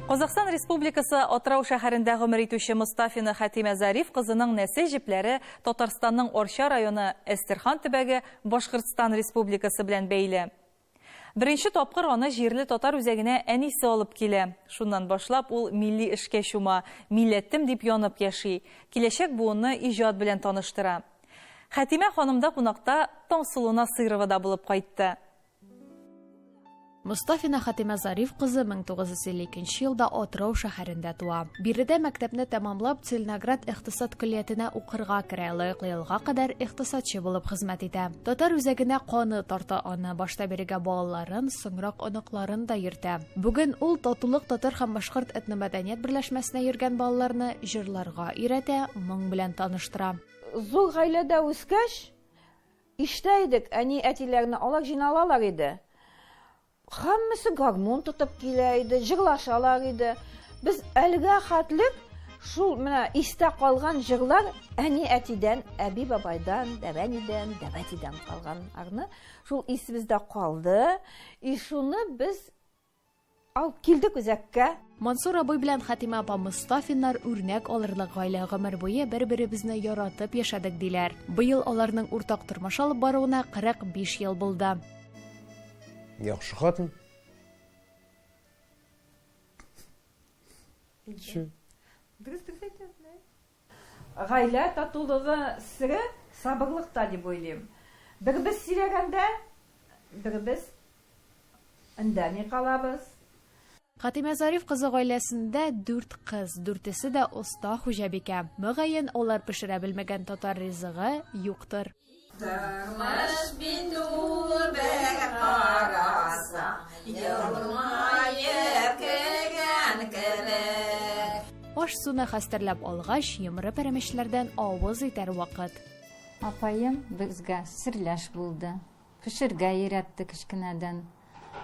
Казахстан Республикасы Атырау шәһәрендә гомер итүче Мостафина Хәтимә Зариф кызының нәсел җепләре Татарстанның Арча районы Әстерхан төбәге Башкортстан Республикасы белән бәйле. Беренче тапкыр аны җирле татар үзәгенә әнисе алып килә. Шуннан башлап ул милли эшкә чума, милләтем дип янып яши, киләчәк буынны иҗат белән таныштыра. Хәтимә ханымда кунакта Таңсылу Насыйрова да булып кайтты. Мостафина Хатимә Зариф кызы 1952 елда Атырау шәһәрендә туа. Биредә мәктәпне тәмамлап, Целиноград икътисад көллиятенә укырга керә, лаеклы ялга кадәр икътисадчы булып хезмәт итә. Татар үзәгенә каны тарта аны, башта бирегә балаларын, соңрак оныкларын да йөртә. Бүген ул Татулык татар һәм башкорт этномәдәният берләшмәсенә йөргән балаларны җырларга өйрәтә, моң белән таныштыра. Зур гаиләдә үскәч, Ишетә идек, әни әтиләрне, алар җыйналалар иде. Һәммәсе гармун тотып килә иде, җырлашалар иде. Без әлегә хәтлек шул менә истә калган җырлар әни әтидән, әби бабайдан, дәвәнидән, дәвәтидән калганнарны шул исебездә калды. И шуны без Алып килдек үзәккә. Мансур абый белән Хәтимә апа Мостафиннар үрнәк алырлык гаилә, гомер буе бер-беребезне яратып яшәдек, диләр. Быел аларның уртак тормыш алып баруына 45 ел булды. Яхшы хатын. Дөрес, дөрес әйтәсең. Гаилә татулыгы сере сабырлыкта дип уйлыйм. Беребез сөйләгәндә, беребез эндәми калабыз. Хатимә Зариф кызы гаиләсендә дүрт кыз, дүртесе дә оста хуҗабикә. Мөгаен, алар пешерә белмәгән татар ризыгы юктыр. Тормыш бит ул бер карасаң, елмаеп көлгән кебек. Аш-суны хәстәрләп алгач, йомры пәрәмәчләрдән авыз итәр вакыт. Апаем безгә серләш булды. Пешергә өйрәтте кечкенәдән.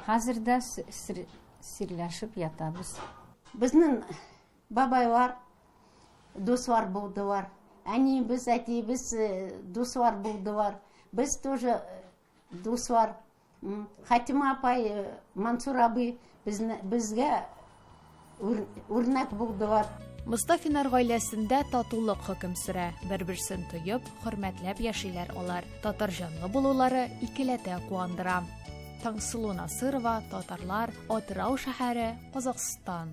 Хәзер дә серләшеп ятабыз. Безнең Бабайлар дуслар булдылар. Әниебез, әтиебез э, дуслар булдылар. Без тоже э, дуслар. Хатима апай, э, Мансур абый безне, безгә үрнәк булдылар. Мостафиннар гаиләсендә татулык хөкем сөрә. Бер-берсен тоеп, хөрмәтләп яшиләр алар. Татар җанлы булулары икеләтә куандыра. Таңсылу Насырова, Татарлар, Атырау шәһәре, Казахстан.